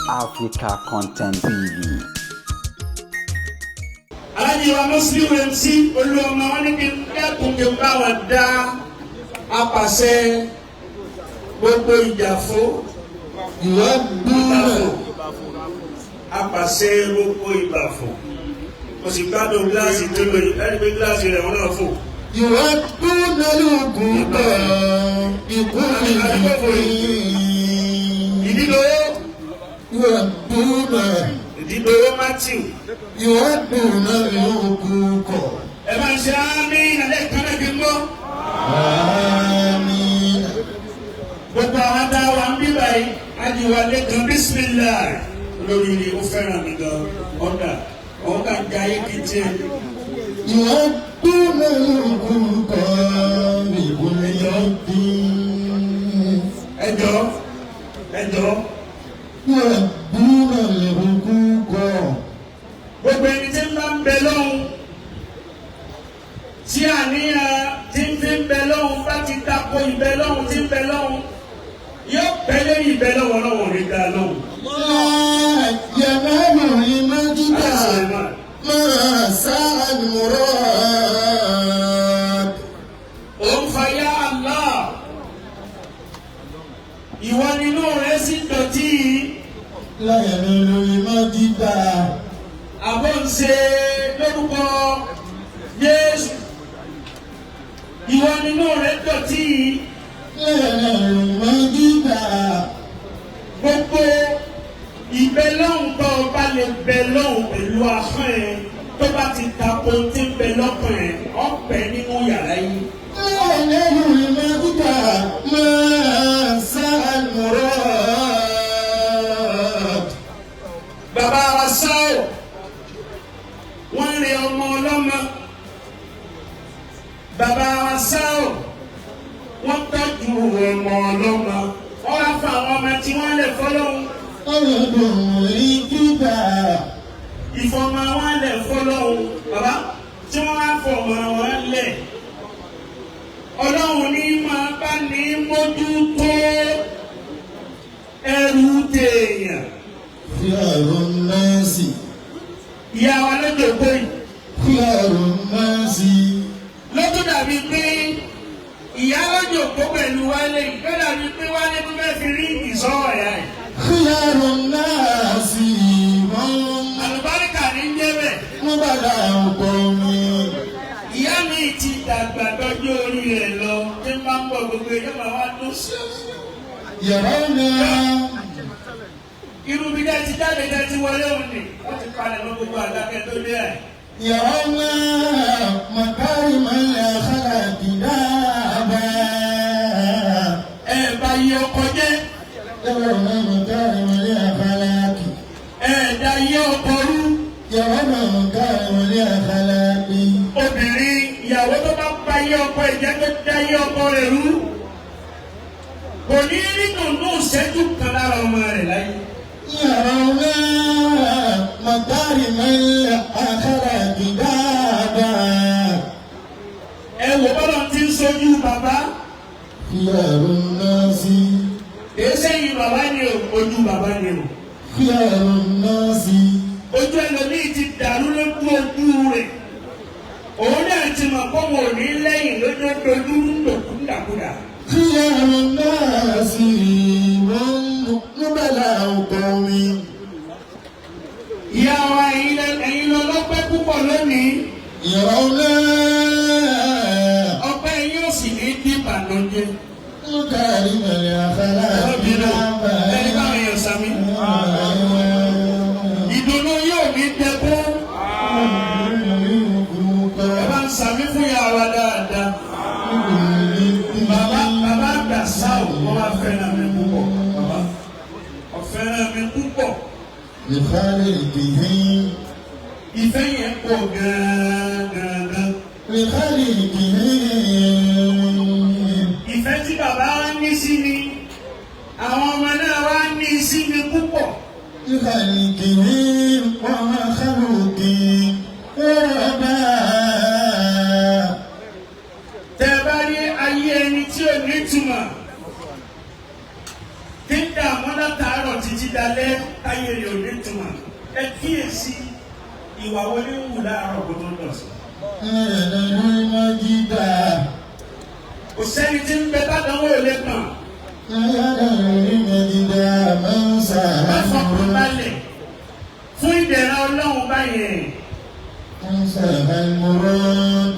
Africa Content TV. Alájí wa Muslim MC Olúọmọ, wọn ní kí n dẹ́kun kí n bá wọn dá apàṣẹ gbogbo ìjàfó. يؤدون. Apàṣẹ gbogbo ìbàfò, mo sì gbádùn gíláàsì tó lóyún ẹni pé gíláàsì rẹ̀ wọn náà fò. يؤدون الحقوق بكل. Ìdílówó. يؤدون. Ìdílówó Matthew. يؤدون الحقوق. Ẹ máa ń ṣe àmì ìnàlẹ́ kan náà kí n gbọ́. آمين. Gbogbo àwọn tá a wà ń bí báyìí, ajiwale kan, bisimilayi, olórí ni ó fẹ́ràn mi gan, ọ̀dà òun kà ń jayé kí n tiẹ̀. يؤدون الحقوق بكل دين. Ẹjọ́, ẹjọ́. يؤدون الحقوق. Gbogbo ẹni tí ń bá ń bẹ lọ́hùn, tí àníyàn tí ń fi ń bẹ lọ́hùn bá ti tako ìbẹ lọ́hùn tí ń bẹ lọ́hùn, yóò pẹ́ lórí ìbẹ lọ́hùn, ọlọ́hùn rí dá lóhùn. لا ينال المجد ما سعى المراد. Òun fa ya Allah, ìwọ nínú rẹ sì dọ̀tí yìí. لا ينال المجد. Àbọ̀ ń ṣe lórúkọ Jésù, ìwọ nínú rẹ dọ̀tí yìí. لا ينال المجد. Gbogbo ìbẹ lọ́hùn tó o bá lè bẹ lọ́hùn pẹ̀lú ahọ́n ẹ, tó bá ti tako tí ń bẹ lọ́kàn ẹ, ọ̀pẹ nínú yàrá yìí. لا ينال المجد ما سعى المراد. Bàbá wa sáwọ̀, wọ́n lé ọmọ ọlọ́mọ. Bàbá wa sáwọ̀, wọ́n tọ́jú ọmọ ọlọ́mọ, wọ́n wá fa àwọn ọmọ tí wọ́n lè fọlọ́hún. أرض الكتاب. Ìfọmọ wọn lè fọlọ́hún, bàbá tí wọ́n wá fọmọ wọn lẹ̀, ọlọ́run ní máa bá ní mójútó ẹrù tèèyàn. خيار الناس. Ìyá wa lọ́jọ́ ògbó yìí. خيار الناس. Lọ́tún dàbí pé ìyá lọ́jọ́ ògbó pẹ̀lú wálé yìí ló dàbí pé wálé tó fẹ́ fi rí ìsọ̀rọ̀ ẹ̀yà yìí. خيار الناس من Àlùbáríkà ní ń jẹ́ bẹ́ẹ̀. مبلغ قوم. Ìyá mi ti dàgbà dọ́jú orí rẹ̀ lọ, tí ń bá ń bọ̀, gbogbo ẹ̀yọ́ máa wá dún sí. يرون. Irú bí dẹ́ ti jáde, dẹ́ ti wọlé òun ni wọ́n ti palẹ̀ mọ́ gbogbo àdákẹ́ tó dé ẹ̀. يرون مكارم الأخلاق دابا. Ẹ bá yẹ ọkọ jẹ́. يرون مكارم الأخلاق. Ẹ dá yẹ ọkọ rú. يرون مكارم الأخلاق. Obìnrin, ìyàwó tó bá pa yẹ ọkọ ìjẹ́, tó dá yẹ ọkọ rẹ̀ rú, kò ní rí dùnú ìṣẹ́jú kan lára ọmọ rẹ̀ láyé. يرون مكارم الأخلاق دابا. Ẹ wò bọ́lá ti ń sojú bàbá. خيار الناس. Kìí sẹ́yìn bàbá ni o, ojú bàbá ni o. خيار الناس. Ojú ẹlòmíì ti dàrú lójú ojú rẹ̀, òun náà ti mọ̀ kó wọn ò ní lẹ́yìn lójú dojú dòkúndàkúdà. خيار الناس من نبلاء قوم. Ìyá wa, ẹ̀yin lọ lọ́pẹ́ púpọ̀ lónìí. يرون. Ọpẹ́ yín ò sì ní bí ìbànújẹ́. مكارم الأخلاق. Ọlọ́bìnrin ẹni báwọn èèyàn sami. Ìdùnnú yóò ní dẹkún. Ẹ bá ń sami fún ìyá wa dáadáa. Bàbá, bàbá àgbà sáwò, wọ́n wá fẹ́ràn mi púpọ̀. Bàbá ọ̀fẹ́ràn mi púpọ̀. لخالقه. Ìfẹ́ yẹn pọ̀ gan-an gan-an. لخالقه. Ìfẹ́ tí bàbá wa ní sí mi, àwọn ọmọ náà wá ní sí mi púpọ̀. لخلقه ومخلوقه وربا. Tẹ́ ẹ bá rí ayé ẹni tí ò ní túmọ̀, tí ń dààmú látàárọ̀. títí dalẹ́ táyé rẹ̀ ò ní túmọ̀. Ẹ kíyèsí ìwà wo ní wù láàárọ̀ kó tó dọ̀sán. المجد Kò sẹ́ni tí ń bẹ tádánwò ò lè kàn. لا ينال المجد من Má fọkàn سهى balẹ̀ fún ìdẹ̀ra Ọlọ́run báyẹn. من سهى المراد.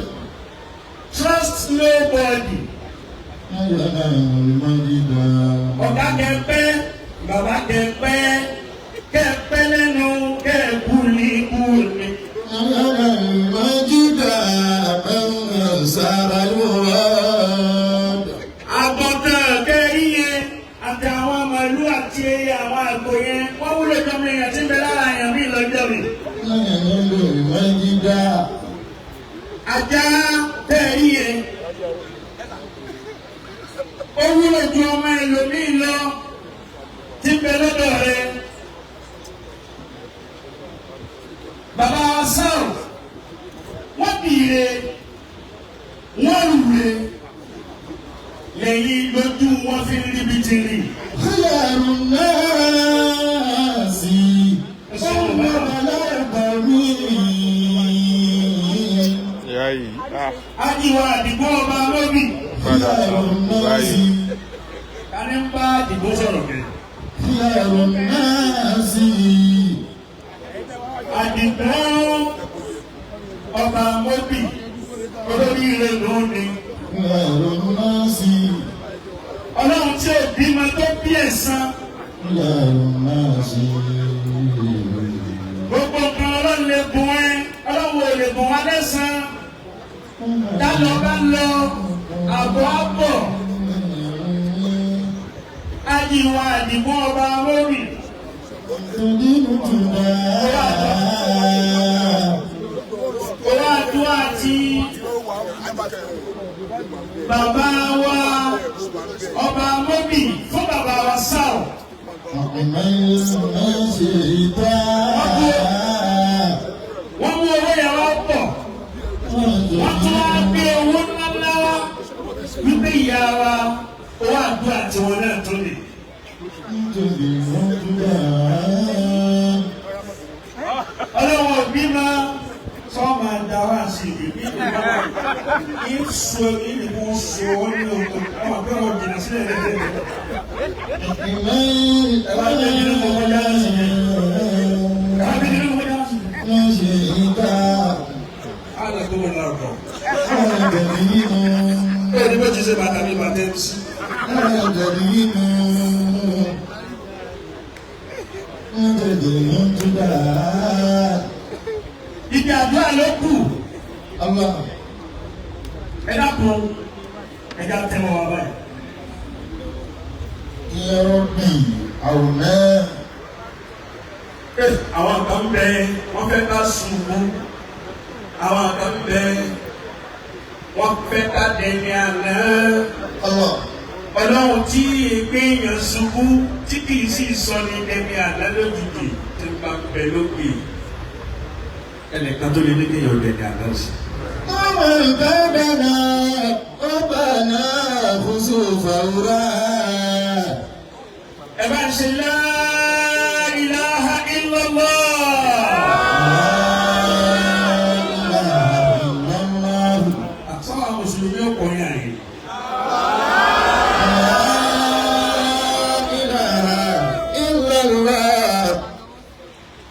Trust nobody. لا ينال المجد. Ọ̀gá kẹpẹ́, bàbá kẹpẹ́, kẹpẹ́ lẹ́nu kẹkú ní kú ní. لا ينال المجد من سهى المراد. Àgùntàn kẹrí yẹn àti àwọn màálù àti àwọn àgbò yẹn wọ́n wúlò jọmọ èèyàn tí ń bẹ lára èèyàn mí lọ́jọ́ mi. لا ينال المجد. Ajá kẹrí yẹn ó wúlò ju ọmọ ẹlòmíì lọ tí ń bẹ lọ́dọ̀ rẹ. Bàbá wa sáà wọ́n bìíre wọ́n rúre lẹ́yìn lójú wọn fi ń ríbi ti rìn. خيار الناس هم الأقومين. Ìyá yìí, ah, Ajiwa àdìgbò ọba lóbì. padà خيار sọ الناس báyìí. Tani ń bá àdìgbò sọ̀rọ̀ kẹ́? خيار الناس. Àdìgbò ọba mọ́bì olórí ire ló ní. خيار الناس. Ọlọ́run tí ò bímọ tó bí ẹ̀san. خيار الناس. Gbogbo nǹkan Ọlọ́run lè bùn ẹ́, Ọlọ́run ò lè bùn wá lẹ́san. Dálọ́ bá lọ, àbọ̀ á bọ̀. Ajiwa àdìgbò ọba lóbì. تدين تدان. Owó àdúrà ti bàbá wa ọba mọ́bì fún bàbá wa sáà. ومن شئت. Wọ́n mú owó yẹn wá pọ̀. Wọ́n tún wá gbé owó ńláńlá wá. Wípé ìyá wa owó àdúrà tiwọn náà tún lè. تدين تدان. Ọlọ́wọ́ òbí máa sọ máa da wá sí ibi bí ìṣó ìlú ṣe ó ní oko ọmọ pé wọn jìnnà sílẹ̀ lẹ́gbẹ̀ẹ́. Ẹ bá gbé nínú kọkọ já sí yẹn. Ẹ bá gbé nínú kọkọ já sí yẹn. Á lọ tó wọn lárúkọ. Bẹ́ẹ̀ ni bó ti ṣe bàtà mi bàtà MC. Ibi àdúrà ló kù. Ẹ dákun ẹ já tẹ́wọ́ wa báyìí. Àwọn kan bẹ wọ́n fẹ́ ká ṣubú. Àwọn kan bẹ wọ́n fẹ́ ká dẹni àná. Ọlọ́run tí ègbé èèyàn ṣubú tí kìí sì sọ ní dẹni àná lójijì tí ń bá ń bẹ lókè. Ẹnìkan tó lè ní kéèyàn dẹni àná sí. Ẹ bá ń ṣe la ilaha illallah. Àtọ́wà Mùsùlùmí ọkùnrin àyè.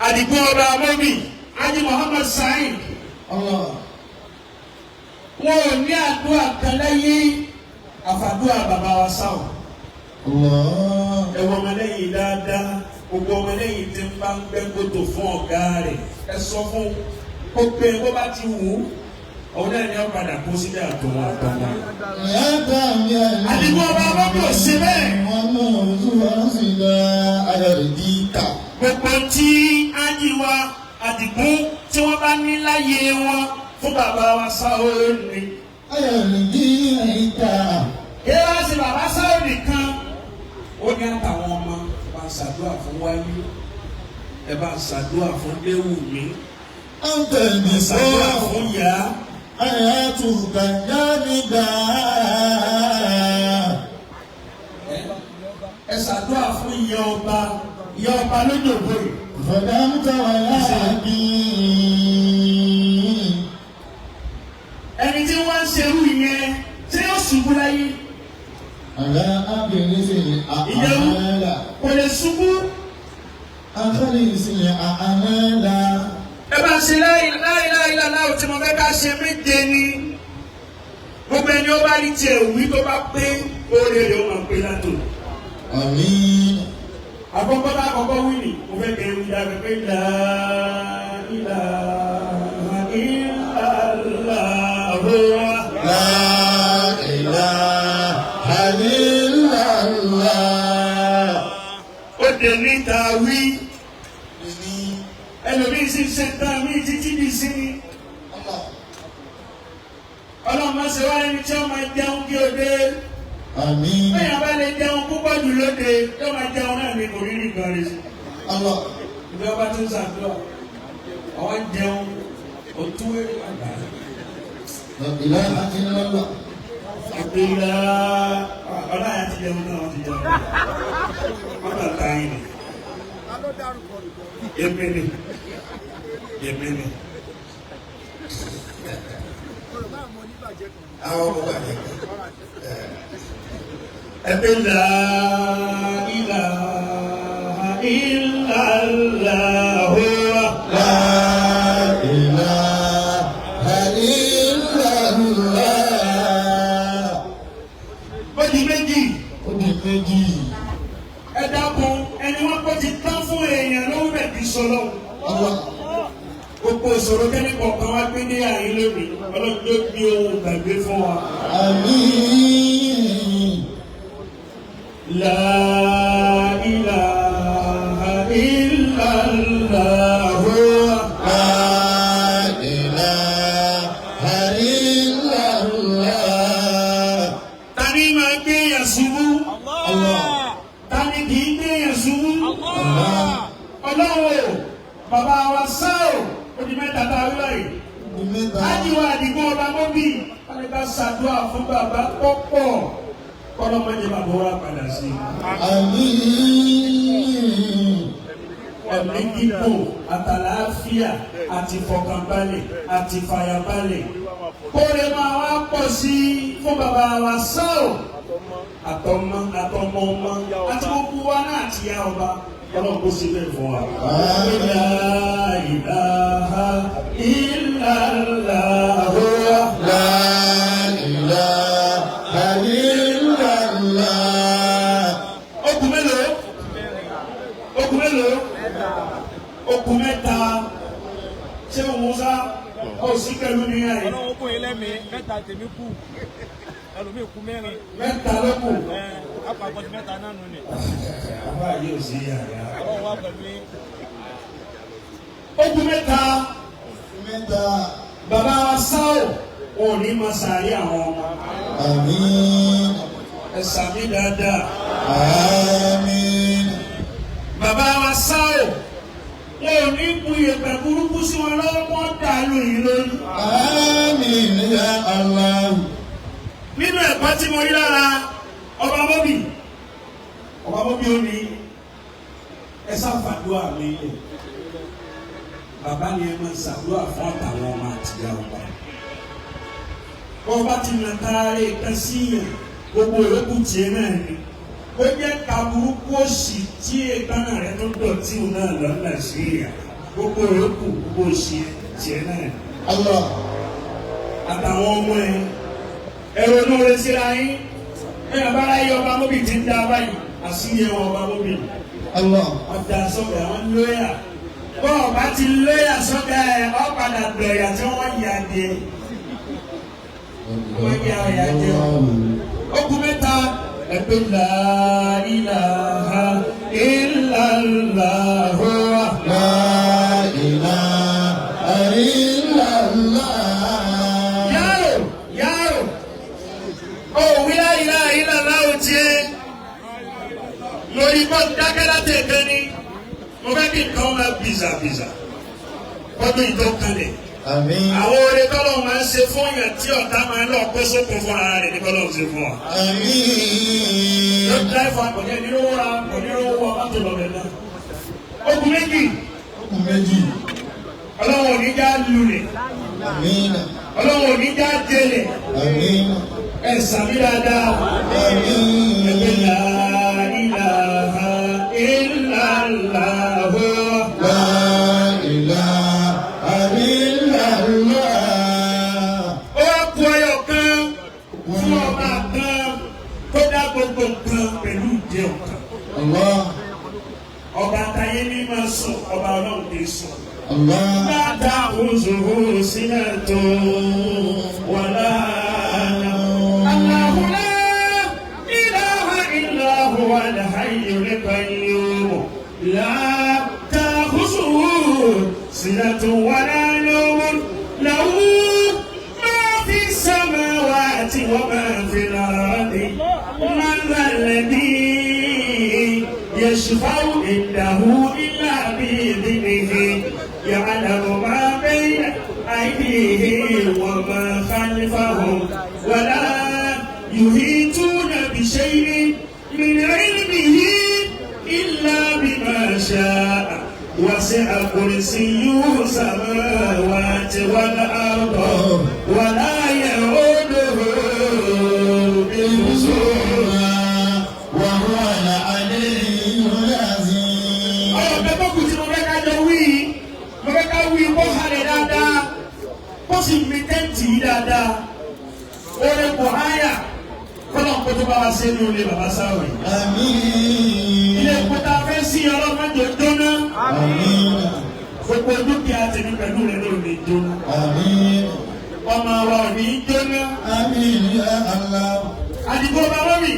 Àdìgún ọba Amóbì, Ájí Muhammad Saheed. Wọn ò ní àdúrà kan láyé àfàdúrà bàbá wa sáwọ̀. Ẹ wọ ọmọlẹ́yìn dáadáa, gbogbo ọmọlẹ́yìn tí ń bá ń gbẹ́ kótó fún ọ̀gá rẹ̀. Ẹ sọ fún kó pé bó bá ti wù ú, òun náà ni ó padà kó síbẹ̀ àtọ̀wọ̀n àtọ̀wọ̀n. Àdìgún ọba Amóbì ò ṣe bẹ́ẹ̀. Gbogbo tí ájí wa Àdìgún tí wọ́n bá ní láyé wọn fún bàbá wa sáwọ́ ni. Kí wá sí bàbá sáwọ́ nìkan, ó ní àtàwọn ọmọ bá ń ṣàdúrà fún Wáyé, ẹ bá ń ṣàdúrà fún Déwùmí, ẹ ṣàdúrà fún ìyá. Ẹ ṣàdúrà fún ìyá ọba. Ìyá ọba lójú ògbó yìí. ظلمت ولكن Ẹni tí wọ́n ń ṣerú yẹn ṣé yóò ṣubú láyé? على أخلص الأعمال Kò lè ṣubú. أخلص الأعمال Ẹ bá ṣe láì láì láì láì tí mo fẹ́ ká ṣe méje ni. Gbogbo ẹni ó bá rí tiẹ̀ wí tó bá pé oore rẹ̀ ó máa pé látò. آمين Àkọ́kọ́ tá àkọ́kọ́ wí ni mo fẹ́ kẹ́ wí dábẹ́ pé la ilaha illallah. لا إله إلا الله Ó dé níta wí. Ẹlòmíì sì ṣe tán mí títí di sí ni. Ọlọ́run máa ṣe wá lẹ́ni tí ó máa jẹun kí o dé. آمين Bẹ́ẹ̀ bá lè jẹun púpọ̀ jù lóde, yóò máa jẹun náà ní kò rí nìkan rẹ̀ sí. الله Ìjọba ti ń ṣàdúrà, àwọn ń jẹun, òtún èrè àgbà. لا إله إلا الله Ìpìlẹ̀ ọláyà ti jẹun náà wọ́n ti jẹun. Wọ́n bá ta yín ni. Èmi ni. Èmi ni. Àwọn ọmọ bàjẹ́ kan. Ẹbí la ilaha illallah. لا إله إلا الله Ó di méjì. Ó di méjì. Ẹ dákun ẹni wọ́n kó ti tán fún èèyàn ló wẹ̀ bí sọlọ́. Allah Gbogbo ìṣòro kẹ́ni kọ̀ọ̀kan wá gbé ní àyín lónìí. Ọlọ́run ló gbé ohun gbàgbé fún wa. آمين La ilaha illallah. لا إله إلا الله Tani máa gbé èèyàn ṣubú? الله Tani kì í gbé èèyàn ṣubú? الله Ọlọ́run o, bàbá wa sáò, ó di mẹ́ta tá a wí báyìí. Ó di mẹ́ta. Ájíwá àdìgún ọba mọ́bì, wọ́n ní ká ṣàdúrà fún bàbá pọ́pọ̀. Kọ́lọ́mọdé bàbá wa padà sí i. آمين Ẹ̀mí gígùn àtàlàáfíà àti ìfọ̀kànbalẹ̀ àti ìfàyàbalẹ̀. Kó lè máa wá pọ̀ sí i fún bàbá wa sáò. Àtọmọ àtọmọ ọmọ àti gbogbo wa náà àti ìyá ọba. Ọlọ́run kó ṣe bẹ́ẹ̀ fún wa. La ilaha illallah. لا إله إلا الله Okùn mélòó? Okùn mélòó? Okùn mẹ́ta. Ṣé o Musa? Ó sì pẹ̀lú ní àyè. Ọlọ́run kún yín lẹ́mìí, mẹ́ta tèmi kù, ẹlòmíì kú mẹ́rin. Mẹ́ta ló kù. Ẹ àpapọ̀ ti mẹ́ta náà nù ni. Àbá yóò sí àyà. Ọlọ́run wà pẹ̀lú yín. Okùn mẹ́ta. Mẹ́ta. Bàbá wa sáò. Ò ní máa sàárè àwọn ọmọ. آمين Ẹ sàmí dáadáa. آمين Bàbá wa sáò. Wọn ò ní bu iyẹ̀pẹ̀ burúkú sí wọn lọ́wọ́ wọ́n dà lóyún lórí. آمين يا الله Nínú ẹ̀kọ́ tí mo rí lára ọba mọ́bì, ọba mọ́bì ó ní ẹ ṣàfàdúrà mi lẹ̀. Bàbá ni ẹ máa ṣàdúrà fún àtàwọn ọmọ àtìyá ọba. Bọ́ bá ti nà taari kan sí yẹn, gbogbo ìyókù tiẹ̀ náà ni. Ó jẹ́ ká burúkú òsì tí èékánná rẹ̀ tó dọ̀tí òun náà lọ́nà sí yẹn. Gbogbo ìyókù gbogbo òsì tiẹ̀ náà ni. Allah Àtàwọn ọmọ ẹ ẹ̀rọ inú rẹ̀ síra yín. Ẹ bàbá yìí ọba mọ́bì ti ń dá báyìí, àṣírí ẹ̀wọ̀n ọba mọ́bì. Allah Ọjà sọ́kẹ̀ àwọn lóyà. Bọ́ ọba ti lóyà sọ́kẹ̀ ẹ̀ ọ́ padà dọ̀yà tí wọ́n yà dé. Wọ́n yà ọ̀yà jẹ. Okùn mẹ́ta ẹ̀pẹ́ la ilaha illallah. La ilaha illallah. Yàrò yàrò. Ó wí la ilaha illallah ò tiẹ̀. Lórí bọ́ dákẹ́ láti ẹ̀kẹ́ ni. Mo fẹ́ kí nǹkan máa bìzàbìzà. Kọ́dún ìjọ kalẹ̀. Àmín. Àwọn oore tọ́lọ̀ máa ń ṣe fún yàn tí ọ̀tá máa ń lọ kó sóko fún ara rẹ̀ ní kọ́lọ̀ ń ṣe fún wa. Àmín. Ló dá ẹ̀fọ́ kò ní ẹni rówó ra kò ní rówó wọ mọ́tò lọ́bẹ̀ náà. Ogun méjì. Okùn méjì. Ọlọ́run ò ní já lulẹ̀. Àmín. Ọlọ́run ò ní já jẹlẹ̀. Àmín. Ẹ sàmì dáadáa. Àmín. Ẹgbẹ́ la ilaha illallah. La ilaha illallah. Ó wá ku ẹyọ kan fún ọba kan tó dá gbogbo nǹkan pẹ̀lú ìjẹ ọ̀kan. Allah. Ọba táyé ní máa sùn, ọba Ọlọ́run kì í sùn. Allah. لا تأخذه سنة ولا نوم الله لا إله إلا هو الحي القيوم لا تأخذه سنة ولا نوم له ما في السماوات وما في الأرض من ذا الذي يشفع عنده إلا بإذنه يعلم ما بين أيديهم وما خلفهم ولا يحيطون بشيء من علمه إلا بما شاء وسع كرسيه السماوات والأرض ولا يؤوده حفظهما وهو العلي العظيم. Ọ̀rọ̀ bẹ́ẹ̀ kù tí mo fẹ́ ká jọ wí, mo fẹ́ ká wí kó halẹ̀ dáadáa, kó sì mi tẹ́ǹtì yìí dáadáa. Oore kò háyà kọ́nà kó tó bá wa ṣe ní olè bàbá sáwẹ̀. Àmín. Ilé epo tá a fẹ́ sí ọlọ́mọdé jóná. Àmín. Gbogbo dúkìá tèmi pẹ̀lú rẹ̀ ló lè jóná. Àmín. Ọmọ wa ò ní jóná. Àmín ya Allah. Àdìgbò bàbá mi,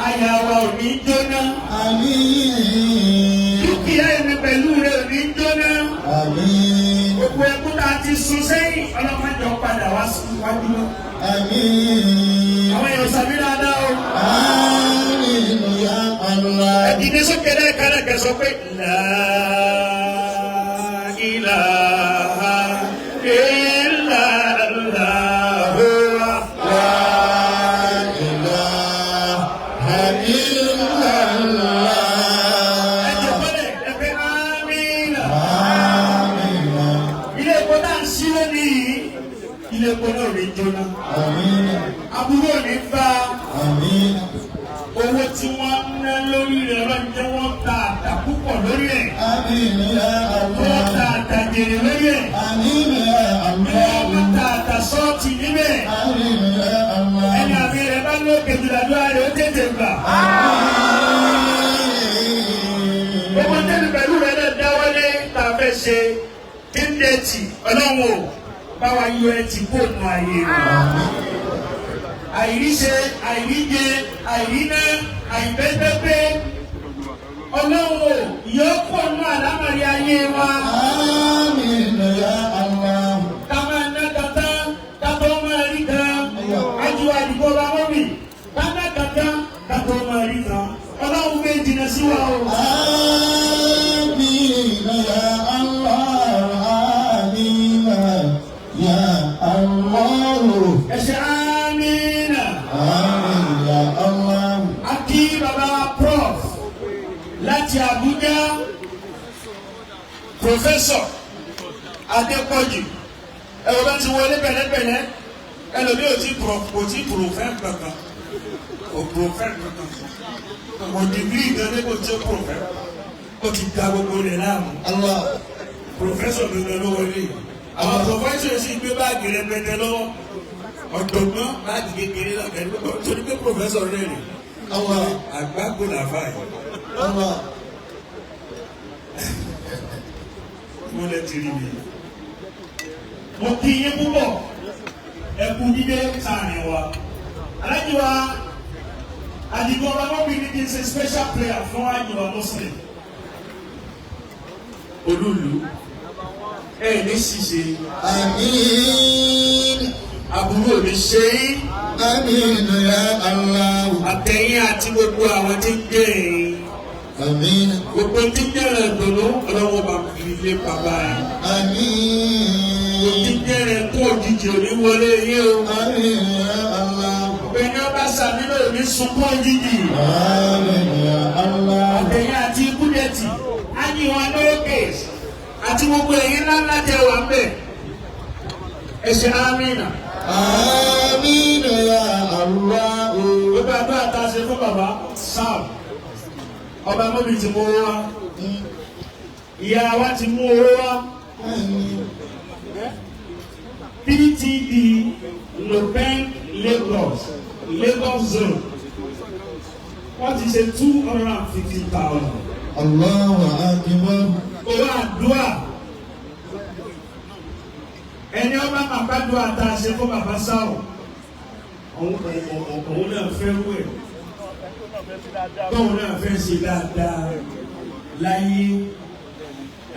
àyà wa ò ní jóná. Àmín. Dúkìá èmi pẹ̀lú rẹ̀ ò ní jóná. Àmín. Gbogbo ẹkún tá a ti sun sẹ́yìn ọlọ́mọdé padà wá síwájú mọ́. Àmín. Àwọn èèyàn sàmì dáadáa o. Àmín ya Allah. Ẹ̀dìdé sókè lẹ́ẹ̀kan náà kẹ́ sọ pé La ilaha illallah. La ilaha illallah. Ẹ̀jẹ̀ kọ́lẹ̀ ẹ pé àmín. Àmín. Ilé epo náà ń ṣí lónìí. Ilé epo náà ò ní jóná. Àmín. Aburú ò ní bá Àmín. owó tí wọ́n ń ná lórí rẹ̀ ọlọ́run jẹ́ wọ́n ta àtà púpọ̀ lórí ẹ̀. Àmín ya Wọ́n ta Allah. àtà jèrè lórí ẹ̀. Àmín ya Allah. Wọ́n ta àtà sọ́ọ̀tì níbẹ̀. Àmín ya Allah. Ẹni àmì rẹ̀ bá lókè jùlọ rẹ̀ ó tètè gbà. Àmín. Gbogbo tẹ́lẹ̀ pẹ̀lú rẹ̀ náà dáwọ́lé tá a fẹ́ ṣe kí n dẹ̀ tì ọlọ́run o bá wa yọ ẹtì kó nu ayé rẹ̀. Àìríṣe, àìríjẹ, àìríná, àìbẹ́gbẹ́gbẹ́ ọlọ́run o yọ kó nu àlámọ̀rí ayé wa. Àmín ya Allah. Ká máa ná kàtá, ká tó máa rí kan. Ájú àdìgbò bá wọ́n mi. Ká ná kàtá, ká tó máa rí kan. Ọlọ́run gbé jìnnà sí wa o. Àmín ya Allah. Àmín ya Allah. Ẹ ṣe àmín. Àmín ya Allah. A kí bàbá prof láti Abuja, Professor Adépọ̀jù. Ẹ̀rọ bá ti wọlé pẹ̀lẹ́pẹ̀lẹ́, ẹlòmí ò tí prof kò tí profẹ́ kankan, kò profẹ́ kankan, kò degree gan ní kò tí ó profẹ́, ó ti da gbogbo rẹ̀ láàmú. Allah. Professor gangan ló wọlé. Àwọn professor sì gbé báàgì rẹpẹtẹ lọ́wọ́, ọ̀jọ̀gbọ́n báàgì kékeré lọ́kẹ́ torí pé professor rẹ̀ rè Allah. àgbákò làfà yìí. Allah. Mo lẹ ti rí mi. Mo kí yín púpọ̀, ẹ kú dídé sáàrin wa. Alájí wa Àdìgún ọba mọ́bìnrin kì í ṣe special prayer fún àjùwà Muslim. Olúlu ẹ ní ṣíṣe. Àmín. Àbúrò mi ṣe é. Àmín ya Allah. Àtẹ̀yìn àti gbogbo àwọn tí ń jẹ́ ẹ̀yìn. Àmín. Gbogbo tí ń jẹ́rẹ̀ ìdùnnú ọlọ́wọ́ bá fi lé bàbá yìí. Àmín. Tí ń jẹ́rẹ̀ kó òjijì òní wọlé yé o. Àmín ya Allah. Ẹni ọba sàmílò ní sunkún òjijì. Àmín ya Allah. Àtẹ̀yìn àti ikúdẹ̀tì. Aláàjì wa lókè àti gbogbo ẹ̀yin ńláńlá tẹ wà ń bẹ̀. Ẹ ṣe àmín. آمين يا الله. Gbogbo àdúrà tá a ṣe fún bàbá Sam, ọba mọ́bí ti mú owó wá. Ìyá wa ti mú owó wá. PTD Lopeng Lagos, Lagos Zone. Wọ́n ti ṣe 250,000. الله أكبر. Owó àdúrà. Ẹni ọba màkàdúrà tá a ṣe fún bàbá Sáwọ̀. Òun náà fẹ́ wẹ̀. Tóun náà fẹ́ ṣe dáadáa láyé.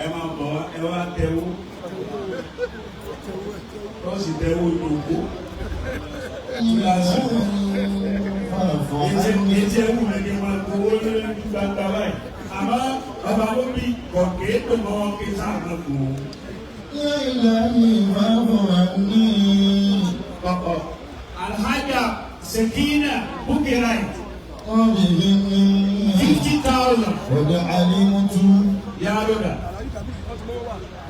Ẹ máa bọ̀ wá, ẹ wá tẹ̀wó. Ó sì tẹ̀wó ìdòkó. Túláàsì. Etí ẹwù mi ni wọn gbowó lórí gbangba báyìí. Àmọ́ bàbá ló bí kọ̀kẹ́ tó mọ́ wọn kí sáà máa gbò ó. يا إلهي فاعف عني. Kọ̀kọ̀. Alhaja Sekina Bukirai وبهني 50,000. قد علمت Yàrá dà.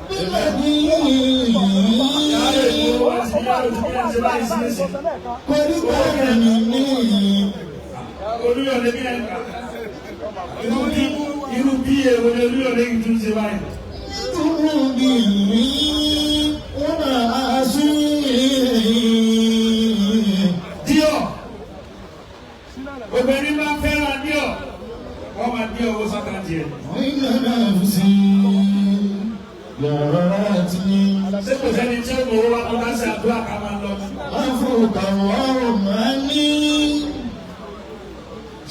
بالذي Yàrá èkó àti yàrá òtún bí wọ́n ṣe báyìí sí nísìnyí. قد كان مني. Olúyọ̀lé bí ẹ̀ irú bí èrò ni Olúyọ̀lé yìí tún ṣe báyìí. به وما أسير. Díọ̀ obìnrin máa fẹ́ràn díọ̀ wọ́n máa díọ̀ owó sákàtì ẹ̀. وإن نفسي لغرتني. Ṣé kò sẹ́ni tí ó mọ̀ owó wá tó bá ṣe àdúrà ká máa lọ? عفوك اللهم عني.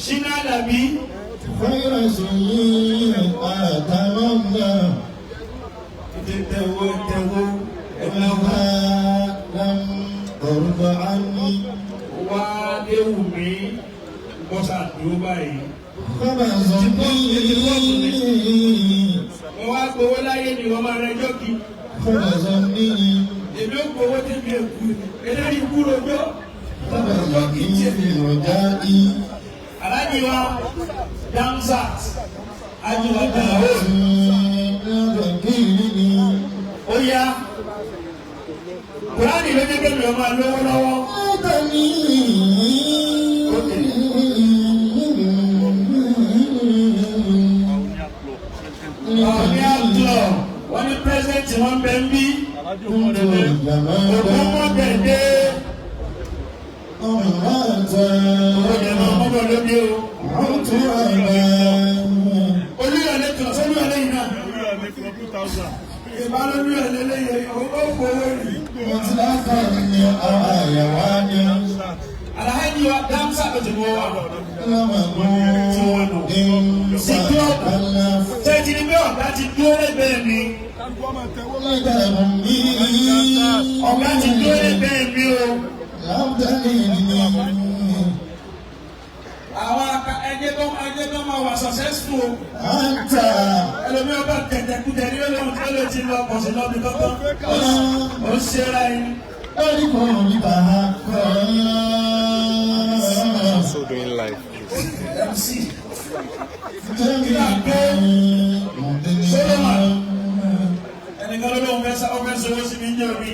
Ṣínà dàbí خير شيء أتمنى. tẹ̀wó tẹ̀wó ẹ̀náwó. وما لم ترض عني. Wá déwù mí bọ́sà dúró báyìí. فما ظني. Mo wá gbowó láyé ni wọ́n máa rẹjọ́ kí. فما ظني. Èmi ò gbowó débi èkú. Eléyìí kú lójó. فما ظني في رجائي. Aláàjì wa Damsat Ajiwa Daoud. لا تكلني. Ó yá. Kùránì ló jẹ́ kémi ọmọ lówó lọ́wọ́. Ọ̀ní àtọ̀ wọ́n ní pírẹ́sẹ̀ntì wọn bẹ ń bí. Ògùn mọ́gẹ̀dẹ́. Owó jẹ̀ máa mọ́bọ̀ lóbi o. Olúyọ̀lé tó sọ́lúyọ̀lé yìí náà. Ìbálòlúyọ̀lé lẹ́yìn ó gbowó rí. Alhaji wa Damsa ló ti mú wa. Ṣé ti ní bí ọ̀gá ti dúró lẹ́gbẹ̀ẹ́ mi? Ọ̀gá ti dúró lẹ́gbẹ̀ẹ́ mi o. Àwọn ẹjẹ́ tó máa wà successful o. Ẹlòmí ọba tẹ̀tẹ̀kútẹ̀ ní olóhùn tí ó lè ti lọ pọ̀ sí lọ́bi kọ́kọ́. Ó ń ṣe ra ẹni. Also doing live. MC. Ẹnìkan ló lóun fẹ́ sá ó fẹ́ sọ sí mi ní omi.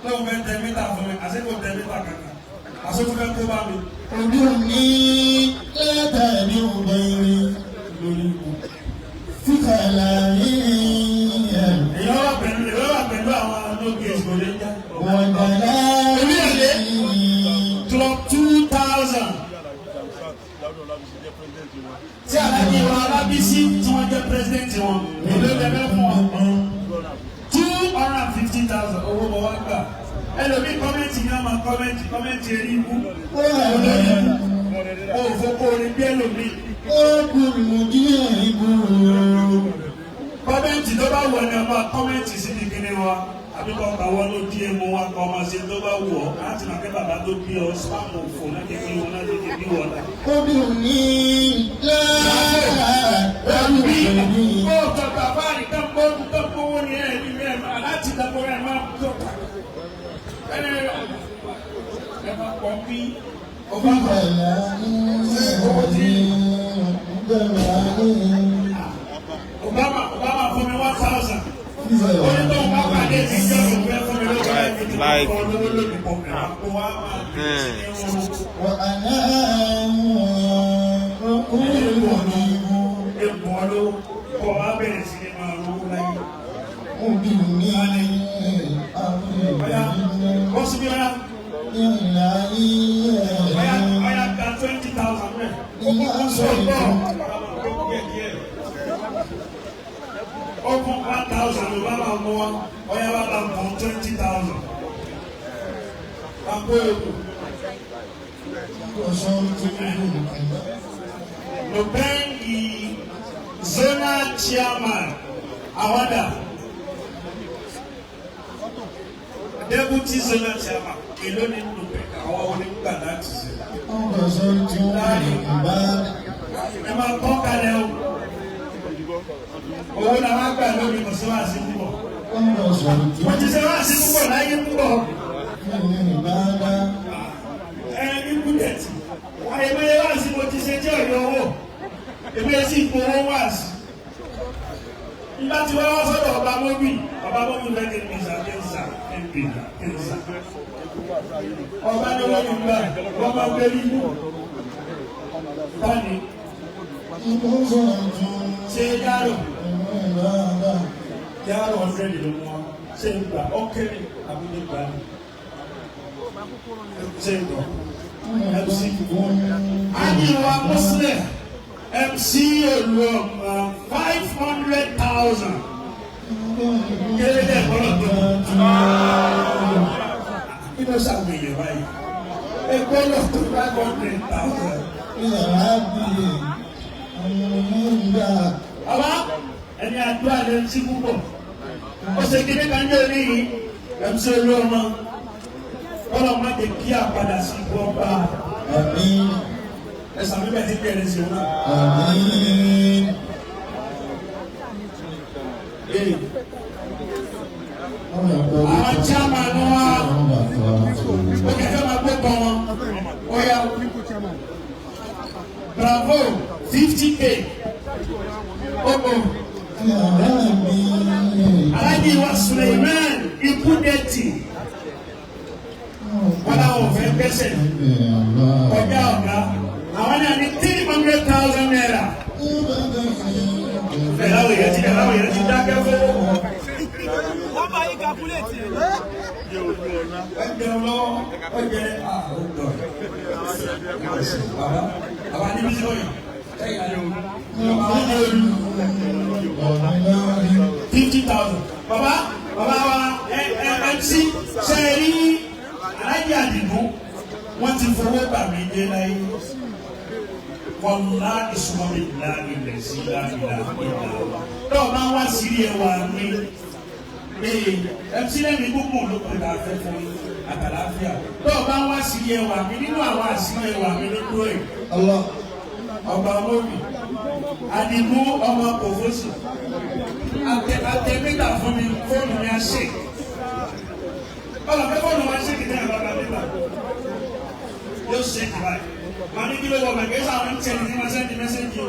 Lóun fẹ́ tẹ mítà fún mi, àṣé kò tẹ mítà kankan. Àṣé kò fẹ́ kó bá mi. Ojúni látàrí obìnrin Lórí ikú. fíkàlà yìí Èèyàn wà pẹ̀lú èèyàn wà pẹ̀lú àwọn lóge ìṣòro ń já. wọ̀dàlá Club 2000. Tí Alhaji wa Alábísí tí wọ́n jẹ́ president wọn, èló lẹ́fẹ́ fún wọn. 250,000 owó mọ̀ wá gbà. Ẹlòmíì comment ní ọmọ comment comment eré ibú. Olórí ibú. O ò fokó orin bí ẹlòmíì. Comment tó bá wọ̀ ni ọmọ comment síbi kíní wa. Àbí kọ́ ọkà wọ́n ló DM wa kọ́ ọmọ ṣe tó bá wù ọ́. Láti máa kẹ́ bàbá tó bí ọ spam òfò náà jẹ́ kí wọn náà jẹ́ kí bí wọn náà. Obìnrin látàrí obìnrin Ó tọ́ bàbá nìkan gbọ́ tó gbówó ni ẹ̀ ní ẹ̀ máa láti dàgbọ́ ẹ̀ máa tó kà. Ẹ ẹ máa pọ̀ bí ọba fíkàlà yìí Obama Onítọ̀ bá pàdé mi jọ́ ló fẹ́ fún mi lọ́wọ́ ẹ̀ mi Live. kọ́ lówó lónìí kọ́ mi kó wá máa bí sí ní wọn. وأنا أقول Epo ọlọ́wọ́ kọ́ wá bẹ̀rẹ̀ sí ní máa rówó láyé. مبيني Ọ̀yá wọ́n sì bí ọ̀yá ọ̀yá ọ̀yá gba 20,000 rẹ̀. Open 1,000 ló bá máa mú wa, ọ̀yá bá bá mú 20,000. Àpò èkó. Lùbẹ́ǹgì zonal chairman Awada. Deputy zonal chairman èló ní Lùbẹ́ǹgì àwọn onígbà láti ṣe. Ẹ máa kọ́ kalẹ̀ o. Owó la wá gbà lórí kò sí wá sí púpọ̀. Mo ti ṣe wá sí púpọ̀ láyé púpọ̀. Ẹ ní kúdẹ̀tì. Àyèmọ́yé wá sí mo ti ṣe tí ọ̀yọ́ owó. Èmi ẹ sì gbowó wá sí. Nígbà tí wọ́n wá sọ́dọ̀ ọba Mọ́bì, ọba Mọ́bì fẹ́ kí n gbèsà kí n sà kí n gbèsà kí n sà. Ọba ní wọ́n ní gbà, wọ́n máa gbé nínú. Báni ṣe dárò yàrá ọ̀rẹ́ ló mú wa ṣe ń gbà ọ́kẹ́rì àbúlé gbà ní. Ṣe ń gbọ́ MC Ajiwa Muslim MC Olúọmọ 500,000. Kéré dẹ̀ gbọ́dọ̀ tó. Kí ló ṣàwọn èèyàn báyìí? Ẹ gbọ́dọ̀ tó 500,000. Bàbá ẹni àdúrà lè ń sí púpọ̀. Ó ṣe kíní kan ní òní yìí, MC Olúọmọ. Kọ́lọ̀ má jẹ́ kí àpadà sí ibú ọba. Ẹ̀sán bíbẹ̀ ti bẹ̀rẹ̀ sí òun náà. Àwọn chairman wa ó kẹfẹ́ máa gbé kan wọn. Ó yá Bravo 50K. Ogo Alhaji wa Suleiman Ikudeti. Wọ́n láwọn ò fẹ́ gbẹ́sẹ̀ kọjá ọ̀gá. Àwọn náà ní 300,000 naira. Ẹ̀láwọ̀ yẹn ti ẹ̀láwọ̀ yẹn ti dákẹ́ fowó. Wọ́n bá yín calculate ẹ̀. Ẹ jẹun lọ́wọ́, ó jẹ àrùn. Bàbá, bàbá níbi tí wọ́n yàn. Bàbá ní olú. 50,000. Bàbá, bàbá wa MC ṣe rí Aláàjì Àdìgún, wọ́n ti fowó bà mí dé láyé. Wàlá ìsúnmọ́ láàrin ilẹ̀ sí láàrin ìlà. Tọ́ bá wá sírí ẹwà mi. MC lẹ́mi gbogbo ló pè tá a fẹ́ fún yín àtàláfíà. Tọ́ bá wá sírí ẹwà mi nínú àwọn àṣírí ẹwà mi ló dúró yìí. Ọba Mọ́bì, Àdìgún ọmọ Kòfósì, àtẹ mítà fún mi, fóònù mi á ṣe. Ọlọ́pẹ́ fóònù wa ṣe kìtẹ́ àbábá mítà. Yóò ṣe kìbá yìí. Màá ní kí ló wọ bàgẹ́ sáwọn ń tẹ̀lé ní máa sẹ́ndì mẹ́sẹ́jì o.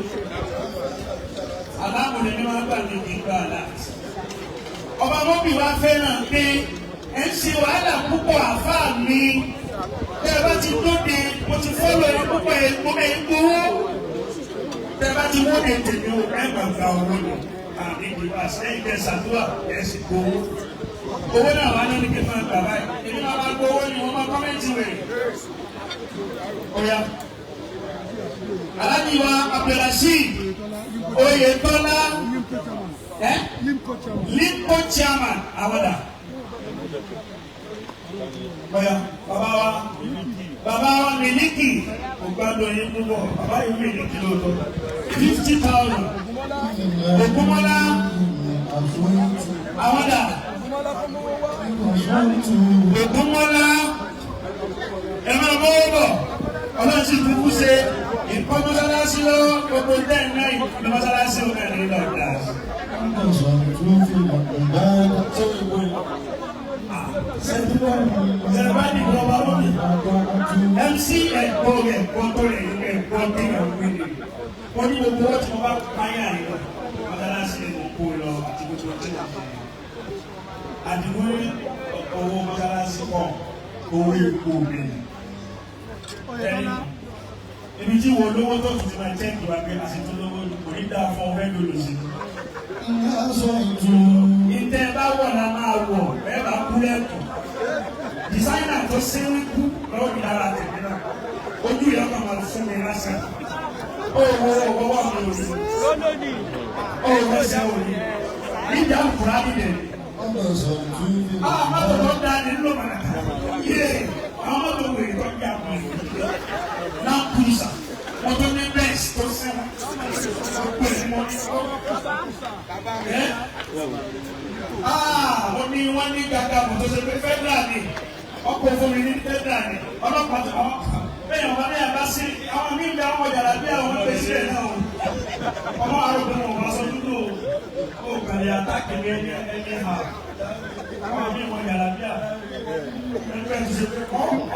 Aláàbò ni máa gbà ní ìgbà láti. Ọba Mọ́bì wa fẹ́ràn pé ẹ̀ ń ṣe wàhálà púpọ̀ àfáà mi. Tẹ́ ẹ bá ti dóde, mo ti fọ́lọ̀ ẹ̀ púpọ̀ ẹ̀ gbowó. Tẹ́ ẹ bá ti wóde tèmi o, ẹ gbà gba owó ni. Àmì ìdìbò àṣẹ ìdẹ ṣàdúrà ẹ̀ sì gbowó. Owó náà wá lórí kí n máa gbà báyìí. Èmi máa máa gbowó ni wọ́n máa kọ́mẹ́ntì wẹ̀. Oya. Alhaji wa Abdulrasheed Oyetola Limco chairman Awada. Oya, bàbá wa bàbá wa Miliki kò gbádùn yín púpọ̀, bàbá yìí Miliki lóòótọ́. 50,000. Ògúnmọ́lá Awada. Ògúnmọ́lá ẹ máa bọ́wọ́ bọ̀, ọlọ́run sì kúkú ṣe ìkọ́ mọ́sálásí lọ́wọ́ gbogbo ten nine ní mọ́sálásí òun ẹ̀ ní lọ́dà. Sẹ̀rẹ̀bá ní ìjọba lónìí. MC ẹ̀kọ́ ẹ̀kọ́ tó rẹ̀ ẹ̀kọ́ tó rẹ̀ wíìlì. Wọ́n ní gbogbo owó tí mo bá páyà yìí lọ, mọ́sálásí ni mo kó lọ àti gbogbo tí mo kó lọ. Àdìgún ní owó mọ́sálásí kọ́ owó epo mi. Ẹni ibi tí wo lówó tó ti máa jẹ́ ìwà pé àṣetò lówó kò ní dáa fún ọ̀rẹ́ lòlòsì. Ìtẹ́ bá wọ̀ la máa wọ̀ ẹ bá kú lẹ́kọ̀ọ́. Dìsáínà tó sínú kú lọ́wọ́ mi lára tèmi náà. Ojú ìyá kan máa fún mi lásán. Ó wo owó wà mí òní. Ó wo ẹsẹ̀ òní. Níbi àkùrá nílẹ̀. Àwọn mọ́tò tó da ní ló mọ̀nà. Yé àwọn mọ́tò wèrè tó ń yà wọ́n. Náà kúrúsà. Mọ́tò ní bẹ́ẹ̀sì tó sẹ́wọ̀n. Ó pè é mọ́. Wọ́n ní wọ́n ní gàgà mọ̀tò ṣe pé federal ni ọkọ̀ fún mi ní federal ni ọlọ́pàá tó àwọn bẹ́ẹ̀ wọ́n ní àbá sí àwọn míì bí àwọn ọjà làbí àwọn ọmọ ìṣe náà o ọmọ arúgbó wọn wọ́n sọ dúdú o ó kàlẹ́ àtàkì mi ẹni ẹni hà àwọn míì wọn yàrá bí à ẹgbẹ́ ti ṣe pé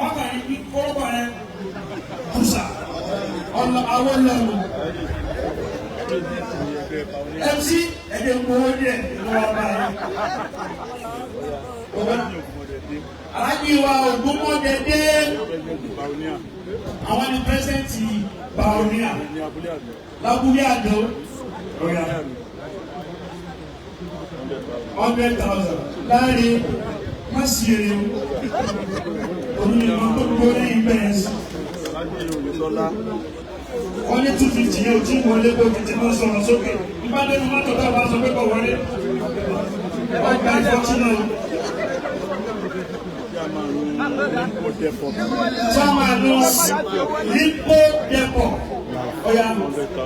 ọkàn yìí kọ́kọ́ rẹ kùsà ọlọ àwọn lẹ́nu. MC ẹ̀jẹ̀ gbowó díẹ̀ lọ́wọ́ báyìí. Aláàjì wa Ògúnmọ́dẹ́dẹ́ àwọn ni pírẹsidẹ́ǹtì Baunia lábúlé àdó ọ̀yà 100,000 láàrin má sí èrè o òun ni wọn tó gbó lẹ́yìn bẹ́ẹ̀ sí. Wọ́n ní 250 yẹn ò tí wọlé bó ti ti máa sọ̀rọ̀ sókè. Nígbà dénú mọ́tò tó bá sọ pé kò wọlé. Wọ́n gba ìfọ́tí náà. Chairman Limpo Depot. Ọ̀yà.